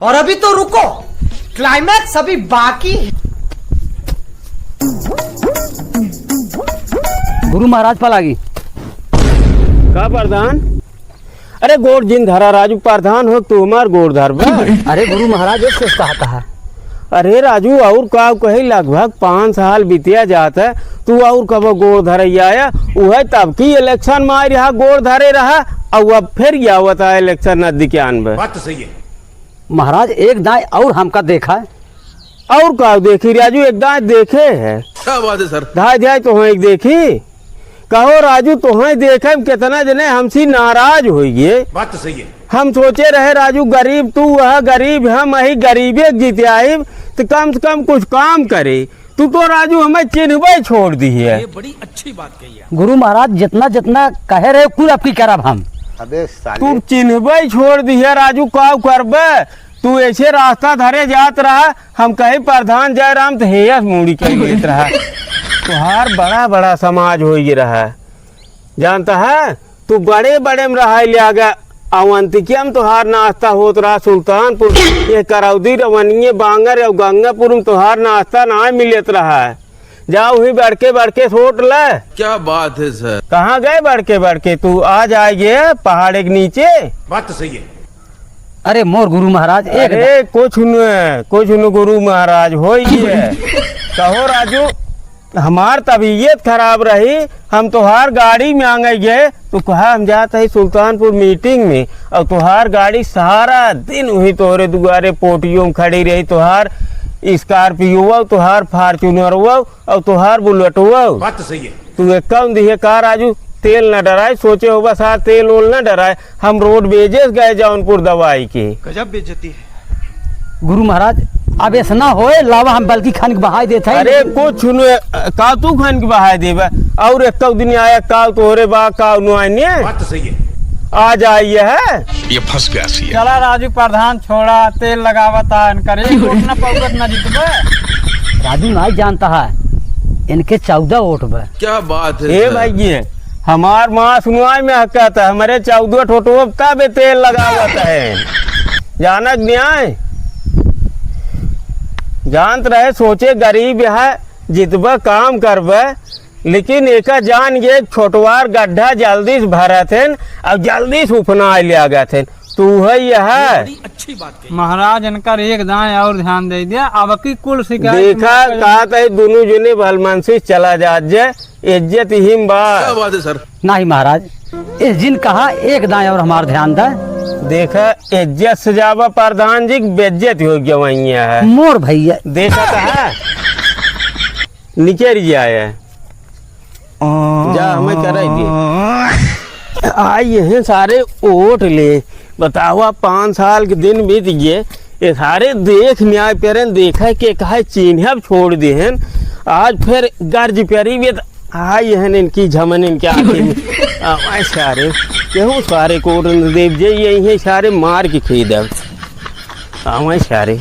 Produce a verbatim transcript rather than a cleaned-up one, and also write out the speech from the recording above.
और अभी तो रुको, climax अभी बाकी है। गुरु महाराज पा लागी। का प्रधान? अरे गोड़ जिन धरा राजू, प्रधान हो तू हमार गोड़ धरबा। अरे गुरु महाराज, एक सोच कहा था। अरे राजू, और का कही, लगभग पाँच साल बीतिया जात है, तू और कब गोड़ धरैया आया? उहे तब की election में आए रहा, गोड़ धरे रहा, और अब फिर आवत है election नजदीक आन बे। बात तो सही है। महाराज, एक दाएं और हमका देखा। और का देखी राजू, एक दाएं देखे है। क्या बात है सर? धाय धाय तो एक देखी। कहो राजू, तोहें देखे में कितना जने हमसे नाराज होइगे। बात तो सही है। हम सोचे रहे राजू, गरीब तू, वह गरीब, हम यही गरीबे के जीते आइब, तो कम से कम कुछ काम करे। तू तो राजू हमें चिन्हबे छोड़ दी है। ये बड़ी अच्छी बात कही है। गुरु महाराज जितना जितना कहे रहे कुल आपकी करब हम। अबे साले। तू चिन्हबे छोड़ दी है राजू, का करबे? तू ऐसे रास्ता धरे जात रहा, हम कही प्रधान जयराम तो हेयस मूड़ी कर लेत रहा। तुहार बड़ा बड़ा समाज हो रहा, जानता है? तू बड़े बड़े में रहा ले आगा। अवंतिकिया में तुहार नाश्ता होत रहा, सुल्तानपुर, ये करौदी, रवनिये, बांगर और गंगापुर में तुहार नाश्ता ना मिलत रहा है। जाओ ही बड़के बड़के सोट ले। क्या बात है सर? कहाँ गए बड़के बड़के? तू आ जाएगे पहाड़े के नीचे। बात तो सही है। अरे मोर गुरु महाराज, एक अरे कुछ न, कुछ न गुरु महाराज, हो ही है। कहो राजू, हमार तबीयत खराब रही, हम तोहार गाड़ी में आंगे गए, तो कहा हम जात है सुल्तानपुर meeting में, और तोहार गाड़ी सारा दिन वही तोहरे दुआरे पोटियो में खड़ी रही, तोहार Scorpio, तोहार Fortuner और तोहार Bullet। बात तो सही है। तू एक काम दिहे का राजू, तेल न डराए, सोचे हो बस हाँ तेल ओल न डराए, हम road wages गए जौनपुर दवाई के। गजब बेइज्जती है। गुरु महाराज, अब ऐसा ना होए, लावा हम बल्कि खन के बहाई देत है। अरे कुछ न, का तू खन के बहाई देबा? और एक दिन आया का तोहरे बा का नु आने? बात तो सही है। आ जाइए है। ये फंस गया सी है। चला राजू प्रधान छोड़ा, तेल लगावत आ इनकर, एक वोट ना पाउगत ना जीतबे। राजू नाई जानता है, इनके चौदह वोट बा। क्या बात है ए सर? भाई जी, हमार माँ सुनवाई में हकत है, हमारे चौदह ठोटो तब तेल लगावत है। जानत न्याय जानत रहे, सोचे गरीब है, जितबा काम करबे, लेकिन एका जान ये छोटवार गड्ढा जल्दी से भरत हैं और जल्दी से उफना ले आ गए थे। तू है यह। बड़ी अच्छी बात कही। महाराज, इनकर एक दाएं और ध्यान दे दिया, अब की कुल शिकायत देखा, माफ कर कहा था, दोनों जने भलमनसी चला जात जे, इज्जत हिम बा। क्या बात है सर? नहीं महाराज, इस जिन कहा एक दाएं और हमार ध्यान दे। देखा, इज्जत से जावा प्रधान जी की बेइज्जत हो गया वहीं है। मोर भैया। देखा था, निकल जाए। जा, हमें कराई दे। आई हैं सारे ओट ले। बतावा, पाँच साल के दिन बीत गए, ये सारे देख न्याय पेरन, देखा के कहे चीन्हे अब छोड़ दे हैं। आज फिर गर्ज पेरी बे त आई हैं इनकी झमन इनके आँखें में। आवाज सारे, केहू सारे को ओट न देव जे, यही हैं सारे मार के खेद अब। आवाज सारे।